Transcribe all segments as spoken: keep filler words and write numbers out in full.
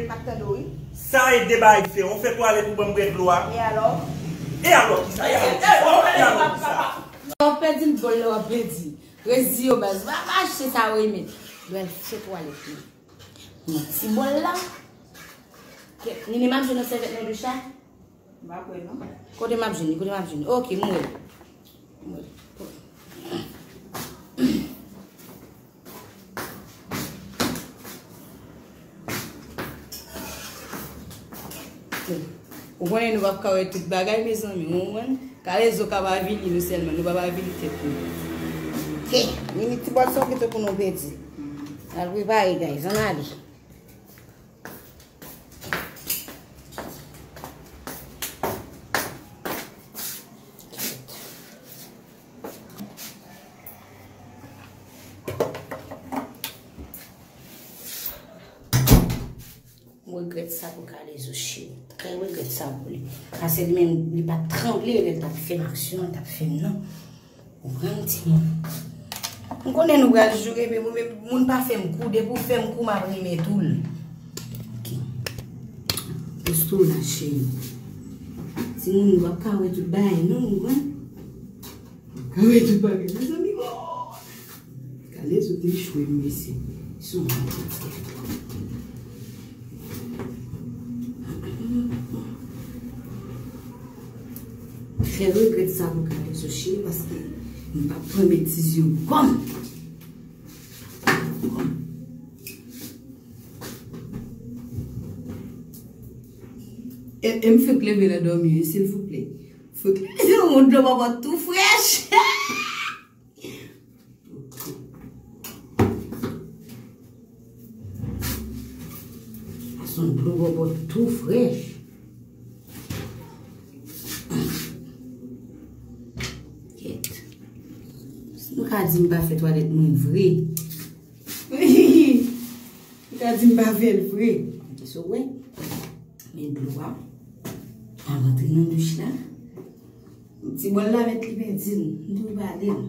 M ap tande w, wi. Sa e de bagay diferan. Ou fè twalèt ou ban m bwè dlo a. E alò? E alò kisa? E alò kisa? E alò kisa? Lè w ap pèdi l bòl, lè w ap pèdi. Rezi yo baz. Va, va achte sa w renmen. Lè w al fè twalèt li. Nan ti bòl la. Nini, m ap jwenn yon sèvyèt nan douch la? M pa kwè non. Kote m ap jwenn li? Kote m ap jwenn li? Ok, m wè l. M wè l. Ou konnen nou p ap ka wè tout bagay, mezanmi, ou konprann? Kalezo ka pa avili nou sèlman, nou p ap avili tèt nou. Ok, Nini, ti bòl sa w kite pou nou pèdi. Al prepare, guys, ann ale. M regrèt sa pou Kalezo cheri. M trè regrèt sa pou li. Paske li menm, li pa t tranble lè l t ap fè m aksyon an, l t ap fè m nan. Ou konprann, timoun? M konnen nou pral joure, men mwen menm, moun pa fè m kou. Depi w fè m kou, m ap renmen tou l. Ok. Plis tou la, cheri. Timoun, nou p ap ka wè tout bagay, non, ou konprann? Kare tout bagay, mezanmi, oh! Kalezo te echwe, mesye. Sou mwen, trè regrèt sa pou Kalezo cheri, paske m p ap pran betiz yo kòm. E, e m fèk leve nan dòmi, wi, silvouplè. Fèk leve nan dlo bòbòt tou frèch. Sa se yon dlo bòbòt tou frèch. Kèt. Si nou ka di m pa fè twalèt mwen vre. Nou ka di m pa fè l vre. Ok, so, wè. Men dlo a. Al rantre nan douch la. Ti bòl la mèt li pèdi l. M tou pale l.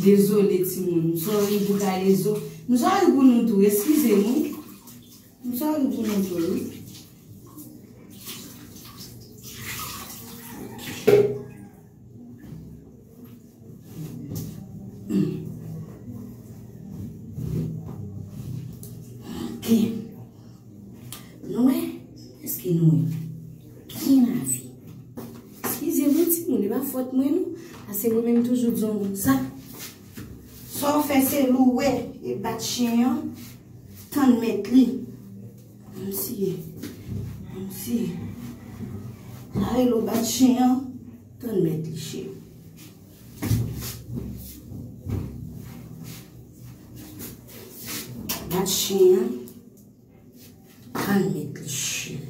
Dezole, timoun. M sòri pou Kalezo. M sòri pou nou tou. Eskize m, wi. M sòri pou nou tou, wi. Ok. Nou wè? Èske nou wè? Byen lave. Eskize mwen, timoun, e pa fòt mwen, non. Paske mwen menm toujou di yon moun sa. Sa w fè se louwe e bat chen an, tann mèt li. Kòmsi, kòmsi. Sa rele w bat chen an, tann mèt li, cheri. Bat chen an, tann mèt li, cheri.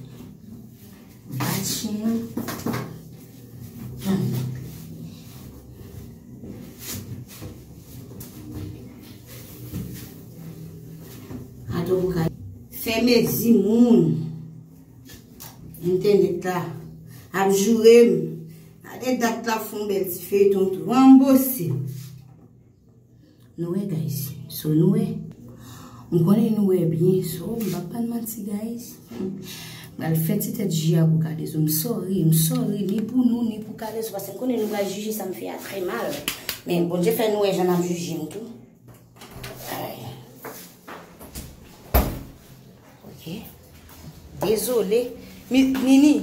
Bat chen an, tann mèt li. Atò pou ka fè mezi moun. Entènèt la ap joure m. Gade dat la fè yon bèl ti feyton tou. Ranbose. Nou wè, guys. So, nou wè. M konnen nou wè byen. So, m p ap pa n manti, guys. M pral fè ti tèt ji a pou Kalezo. M sòri, m sòri. Ni pou nou, ni pou Kalezo. Paske m konnen nou pral jije sa m fè a trè mal. Men Bondye fè nou wè jan n ap jije m tou. Ay. Ok. Dezole. Mi-, Nini,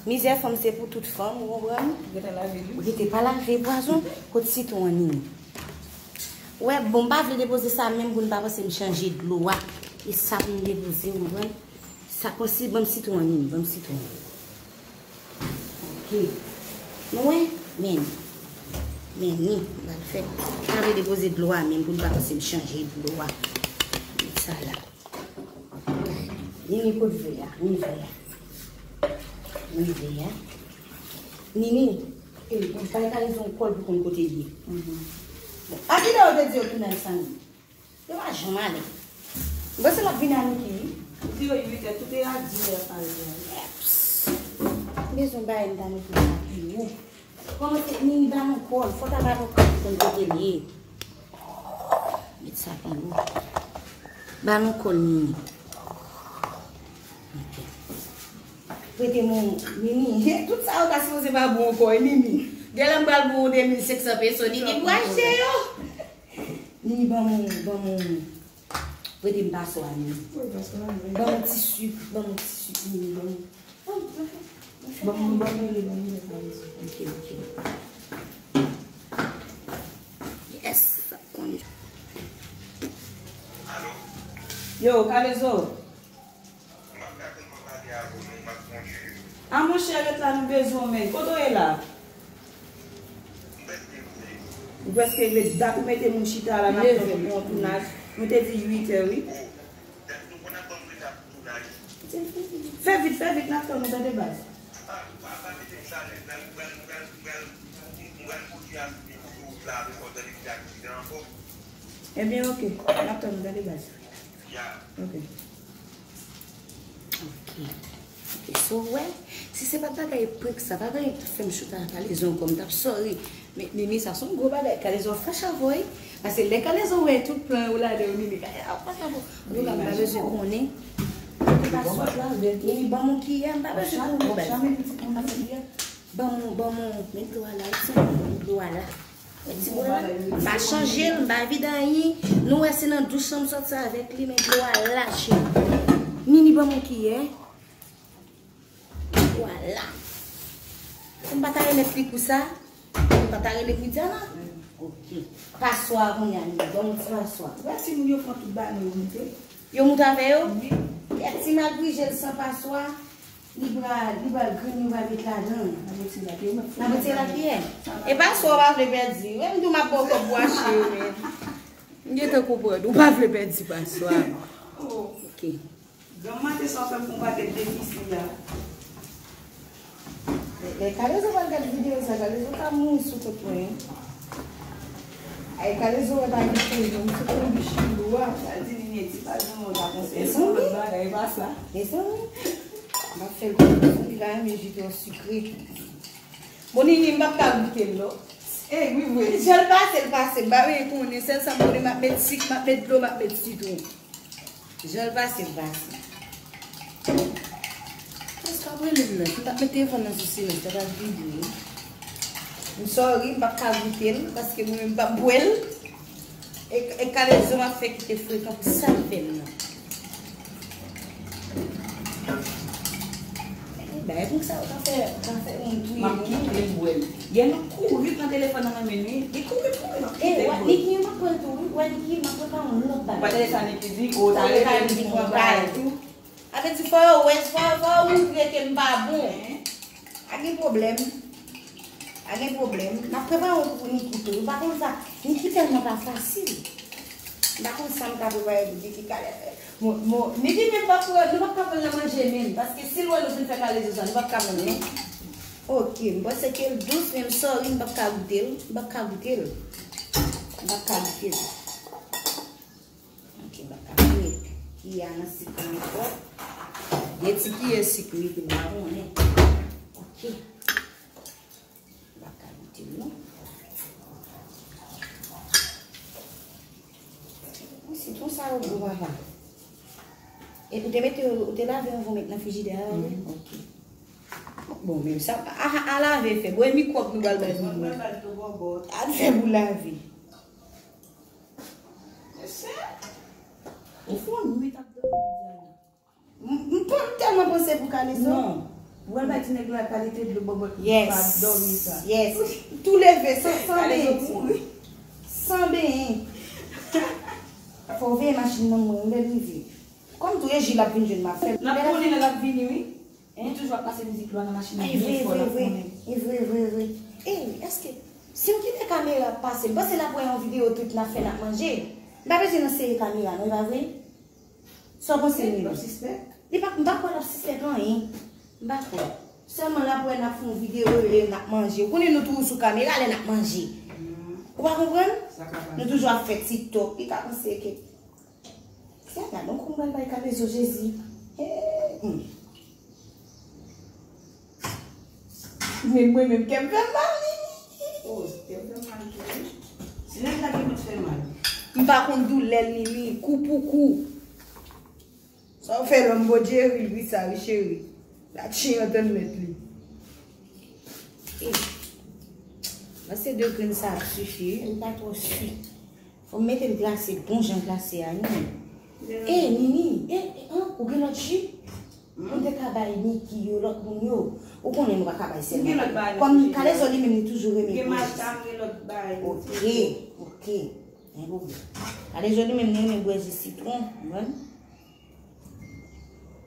mizè fanm se pou tout fanm, ou konprann? Ou gentan lave li? Ou gentan pa lave pwazon? Kot sitwon an, Nini? Wè, bon, m pa vle depoze sa menm pou n pa panse m chanje dlo a. E sa pou m depoze, ou konprann? Sa konsi, ban m sitwon an, Nini, ban m sitwon an. Ok. Nou wè? Men. Men ni, m pral fè. Pa vle depoze dlo a menm pou n pa panse m chanje dlo a. Met sa la. Nini, kot vè a? Ni vè a. Ni vè a. Nini, e, ou bay Kalezo yon kòl pou konn kote l ye. Bon, a kilè yo te di yo tounen san li? Yo pa janm ale. M panse l ap vin a Niki, wi. Yo, uit è, tout e a dis è pral gen. Bezwen bay m ta mete sa pi wo. Kòman se Nini ba nou kòl? Fò ta ba nou kòl pou konn kote l ye. Met sa pi wo. Ba nou kòl Nini. Ok. Prete mwen Nini. Tout sa yo ta sipoze pa bon ankò, e Nini. Genlè m pral bon de mil senk san peso, Nini pou achte yo. Nini, ban mwen, ban mwen. Prete m paswa, Nini. Wi, paswa, wi. Ban mwen ti sik, ban mwen ti sik, Nini, ban mwen. Ban mwen, ban mwen, ban mwen, ban mwen. Ok, ok. Yes, sa konn. Yo, Kalezo. A monchè, ret la, nou bezwen w, men. Kote w ye la? Ou prèske rive. Dat ou mete moun chita la, n ap tann pou yon tounaj. Nou te di uit è, wi. Fè vit, fè vit, n ap tann ou, tande baz. Ebyen, ok, n ap tann ou, tande baz. Ok. Ok. Ok, so, w wè, si se pa t bagay prank sa, pa bagay ki t ap fè m chita ak Kalezo ankò, m t ap sorry. Men, Nini, sa se yon gwo bagay. Kalezo ap fache avè w, wi. Paske lè Kalezo wè tout plan yo ladan yo, Nini, Kalezo ap fache avè w. Antouka, m pa bezwen konnen. Ou pa sot la, Nini, ban m yon kiyè, m pa bezwen konnen, baz. Ban m, ban m, met dlo a la, wi, ti moun, met dlo a la. Ti bòl la, m pa chanje l, m pa vide anyen. Nou wè se nan douch lan m sòti avèk li, men dlo a la, cheri. Nini, ban m yon kiyè. Dlo a la. Si m pa ta remèt li kou sa, m pa ta rele Widiana. Ok. Paswa a kounye a, Nini, ban m yon ti paswa. Wè timoun yo pran tout bagay yo moute. Yo moute avè yo? Wi. Kèt, si m al grije l san paswa, Li pral, li pral grenn, li pral met ladan. N ap retire lakiyè. N ap retire lakiyè. E pa sa w pa vle pèdi. Menm tou m ap ba w kòb pou achte yo, men. M gentan konprann. Ou pa vle pèdi paswa. Ok. Granm maten sa w fè m fè yon pakèt defisi la. Lè Kalezo pral gade videyo sa, Kalezo ka mouri sou kont mwen. Ay, Kalezo wè pa gen pwoblèm, sou kont bichi lou a. Sa di li gen ti pa gen yon ta konsèy. Lòt bagay, e pa sa. Mezanmi. M ap fè l konn li pa renmen ji twò sikre. Bon, Nini, m p ap ka goute l non. Ey, wi vre. Jan l pase, l pase. M pa vle konnen. Sèl sa m konnen, m ap met sik, m ap met dlo, m ap met sitwon. Jan l pase, l pase. Èske ap rele m nan? Si m t ap met telefòn nan sou silans, sa t ap vibre wi. M sorry, m p ap ka goute l, paske mwen menm m p ap bwè l. E, e kalezo m ap fè kite frekan pou sa l fè m nan. E, bagay pou sa yo ka fè, ka fè moun touye moun. M ap kite l bwè l. Yè nou kouri pran telefòn nan men nou, wi. Li kouri, kouri, m ap kite l bwè l. E, Niki, m ap pran l tou, wi. Wè, Niki, m ap prepare yon lòt bagay. Ou pa tande sa Niki di? O, ta rele m pou yon bagay tou. Sa vle di fò yo wè, fò, fò yo montre ke m pa bon. Pa gen pwoblèm. Pa gen pwoblèm. M ap prepare yon pou Niki tou. Ou pa konn sa. Niki tèlman pa fasil. M pa konn sa m ka prepare pou Niki. Kale, mo, mo, Niki menm m ap pran, nou p ap ka pran l nan manje menm. Paske si l wè nou fin fè kalezo sa, nou p ap ka pran l non. Ok, m panse ke l dous, men m sorry, m p ap ka goute l. M p ap ka goute l. M p ap ka goute l. Ok, m ap ka fouye kiyè a nan sik la ankò. De ti kiyè sik wi, pou m pa konnen. Ok. M ap ka goute l non. Wi, sitwon sa yo gou papa. E ou te mete yo, ou te lave yo anvan w met nan frijidè a wi? Mhm. Ok. Bon, men sa a, a, a lave fè. Bon, e mikwòb nou pral bay pou nou. Al fè pou lave. Mesye, ou fè yon nwit ap dòmi Viviana. M, m, m tèlman panse pou kalezo. Non. Ou pral bay ti nèg la kalite dlo bòbòt pa dòmi sa. Yes. Tou leve, san, san benyen. Kalezo mouri. San benyen. Fò w veye machin nan mwen, lè l rive. Kòm tou e ji l ap vin jwenn m ap fè l. N ap konnen lè l ap vini, wi. Li toujou ap pase mizik lwa nan machin nan byen fò, l ap konnen. E vre, vre, vre. E, èske, si m kite kamera ap pase, m panse l ap wè yon videyo tout n ap fè n ap manje. M pa bezwen nan sere kamera non, e pa vre? Sa w panse, Nini? L ap sispèk? Li pa, m pa kwè l ap sispèk anyen. M pa kwè. Sèlman l ap wè n ap fè yon videyo e n ap manje. Ou konnen nou toujou sou kamera lè n ap manje. Ou pa konprann? Nou toujou ap fè TikTok. Li ka panse ke Tiana, donk ou pral bay kalezo Jezi. E, Hmm. Men mwen menm kè m fè m mal, Nini. Oh, kè m fè m mal tou, wi. Si nèg la gen pou fè mal. M pa konn doulè l, Nini, kou pou kou. Sa w fè lòm Bondye ri, l ri sa, wi, cheri. La chen an tann mèt li. Eh. Mwen se de grenn sa ap sifi, wi, m pa twò si. Fò m mete l glase, bon jan glase a, wi. Eh, Nini, eh, eh, an, ou gen lòt ji? Ou te ka bay Niki yo, lòt moun yo. Ou konnen nou pa ka bay sèl. Kòm Kalezo li menm li toujou renmen bwè ji. Ok, ok. Gen lòt bagay. Gen lòt bagay. Ok, ok. Gen pwoblèm. Kalezo li menm li renmen bwè ji sitwon, ou konprann?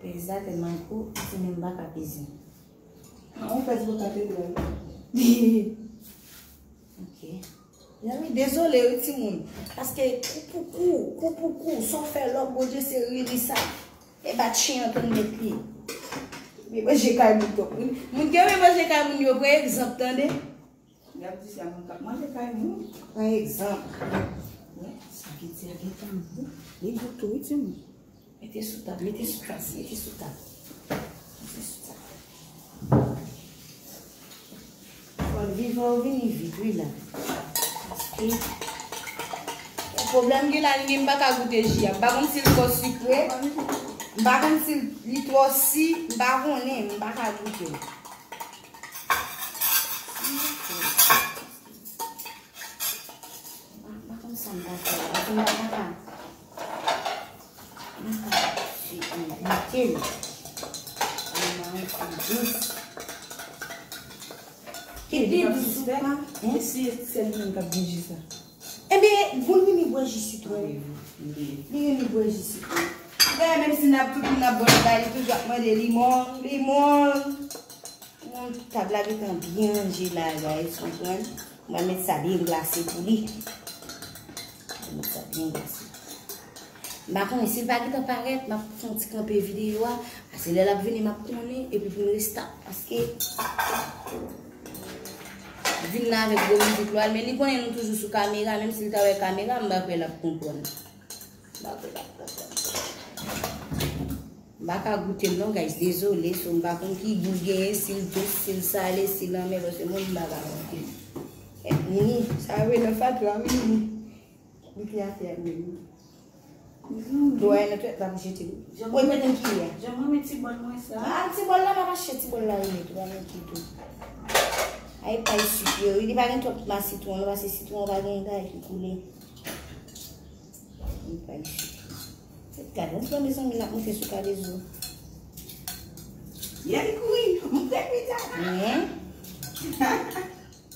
Peze tèlman gwo, ti menm pa ka peze. An, ou pèse pou katedral. Ok. Zanmi, dezole wi timoun. Paske kou pou kou, kou pou kou, sa w fè lòm Bondye se ri li sa. E bat chen an tann mèt li. Men manje kay moun twòp. Moun, moun ki renmen manje kay moun yo, pran egzanp, tande. Y ap di se moun k ap manje kay moun. Pran egzanp. Wè, sa ki di a gentan gou. Li gou tou wi timoun. Mete sou tab, mete sou tab, mete sou tab. Mete sou tab. Fò l vivan ou vini vit wi la. Paske pwoblèm gen la, li menm m pa ka goute ji a. M pa konn si l twò sikre. M pa konn si li twò si. M pa konnen, m pa ka goute. M pa, m pa konn sa m ta fè la. Paske m pa ka, m pa ka goute l. Li mare sou dous. Kit li dous ou pa, hein? E si se li menm k ap bwè ji sa? Ebyen, moun renmen bwè ji sitwon. Li renmen bwè ji sitwon. Dayè, menm si n ap tout moun ap bwè l, li toujou ap mande limon, limon. Bon, tab la gentan byen ranje la, guys, konprann? Mwen met sa byen glase pou li. Mwen met sa byen glase. M pa konnen si l pa gentan parèt, m ap fè yon ti kanpe videyo a. Paske lè l ap vini, m ap konnen, epi pou n restart, paske vin la avèk gwo mizik lwa l, men li konnen nou toujou sou kamera, menm si l ta wè kamera, m pa kwè l ap konprann. M pa kwè l ap konprann. M pa ka goute l non, guys, dezole, so m pa konn ki gou l genyen, si l dous, si l sale, si l anmè, paske mwen m pa ka goute l. Eh, Nini, sa yo rele fatra, wi, Nini. Li te atè a, Nini. Dlo a nan twèt la pou jete, wi. Ou mete nan kiyè. Jan mwen met ti bòl mwen sa. Ah, ti bòl la, m ap achte ti bòl la, wi, tou, pa gen ki tou. Ay, pay sik yo, wi, li pa gen twòp mas sitwon, non, paske sitwon pa gen bagay ki koule. Li pay sik. Gade, yon pran mezanmi, l ap monte sou Kalezo. Yè, li kouri, m te pita. Men.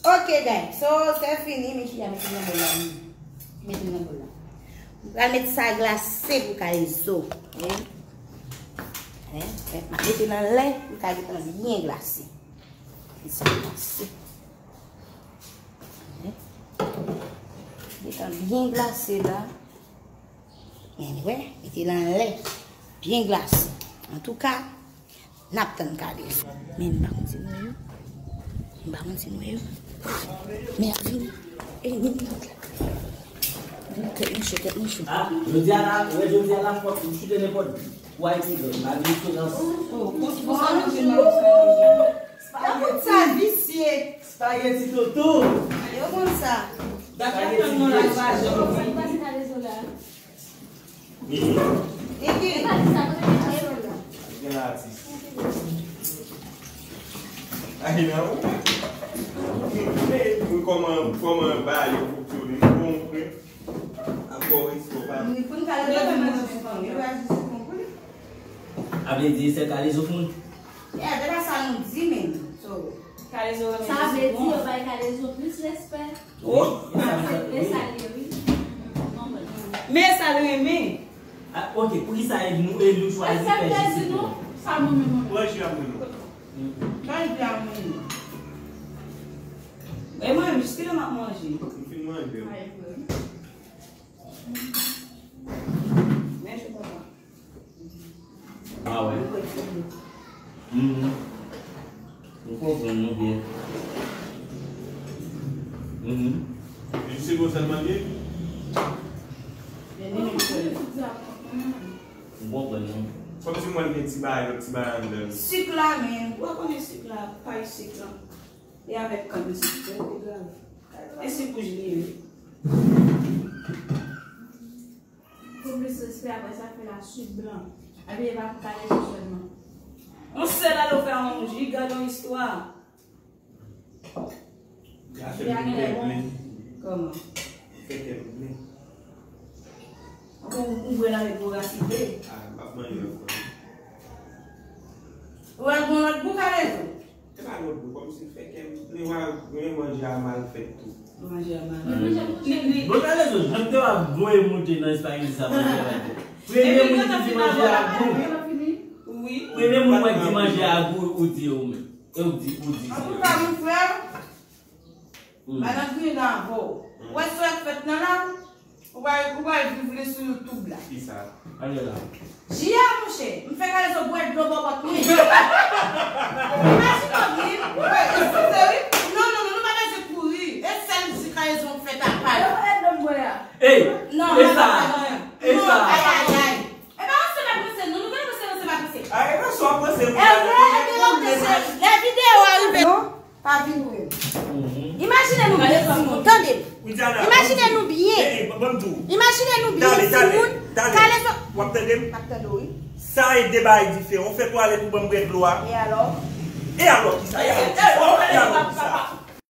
Ok, guys. So, se fini, men ki a mete nan bòl la. Mete nan bòl la. M pral met sa glase pou Kalezo. Hein? Hein? Mete nan lè, pou l ka gentan byen glase. Met sa glase. Gentan byen glase la. Anyway, mete l anlè. Byen glase. Antouka, n ap tann Kalezo. Men m pa konn si nou wè yo. M pa konn si nou wè yo. Men ap vini. E, vini. Vini, tèt mwen cho, tèt mwen cho. Ah, jodi a la, wè, jodi a la, fòk ou chute nenpòt. Why people? La diferans. Spaghetti. Sa visye. Spaghetti toto. Yo konn sa. Dakò, tann non la pa janm. Nini. Nini. Gen la atis. Ay, non. Mwen kòman, kòman ba yo fonksyone. Mwen konprann. Ankò respè pa. Wi, pou n ka leve manje sitwon, yo aji sitwon pou li. A vle di, se Kalezo fon. Yeah, se pa sa nou di menm. So, Kalezo renmen sitwon. Sa vle di, yo bay Kalezo plis respè. Oh, e sa, e sa l ye, wi. Men sa l renmen. Ah, ok, poukisa e nou, e nou chwazi fè ji sitwon? Sa bon, men mwen. Pran ji a pou nou. Pran ji a pou nou. E mwen, jiske lè m ap manje. M fin manje. Mèsi, papa. Ah wè. Mhm. M konprann nou byen. Mhm. Li se konsa l mande? M konprann nou. Kòmsi mwen gen ti bagay, lòt ti bagay anndan. Sik la, men, ou pa konnen sik la, pay sik la. E avèk kann sik, se pi grav. E sik wouj li ye, wi. Pou plis respè, apre sa, fè la sik blan. Epi, e pa pou kale sou sèlman. Yon sèl ale w fè yon jiga nan istwa. Gade m fè plen. Kòman? Fè kè m plen. Ou, ou bwè l avèk vorasite. Ah, m ap manje ankò. Ou al gon lòt bouka rezo? Se pa lòt bouka, kòmsi fè kè m plen, wa, men manje a mal fèt tou. Manje a mal. Li, li, Bon, gade rezo, jan m te ap voye monte nan espageti sa, manje a mal fèt. Premye moun ki di manje a gou. Wi. Premye moun mwen ki di manje a gou, ou di ou menm. E ou di, ou di se. Antouka, mon frè, hmm, madan griyen nan avè w. Hmm. Ou wè sa k fèt nan la? Ou pral, ou pral viv li sou YouTube la. Kisa? Ale la. Ji a, monchè, m fè Kalezo bwè dlo bò pòt mwen. Imajine w, wi. Wi, eskize, wi. Non, non, non, nou pa bezwen kouri. E sèl ji Kalezo m fè ta pale. Yo, e dlo m bwè a. Ey, non, e sa, e sa. Non, ay, ay, ay. E pa ranse m ap ranse, non, nou pa ranse, ranse m ap ranse. A, e ranse w ap ranse, wi. E vre, e vre, ranse. Lè videyo a rive, non, pa vin wè m. Mhm. Imajine nou byen, timoun. Tande m. Widiana, imajine nou byen. Ey, ey, ban m di w. Imajine nou byen, timoun. Dale, dale, dale. Kalezo. W ap tande m? M ap tande w, wi. Sa e de bagay diferan. Ou fè twalèt ou ban m bwè dlo a. E alò? E alò kisa? E alò kisa? E alò kisa?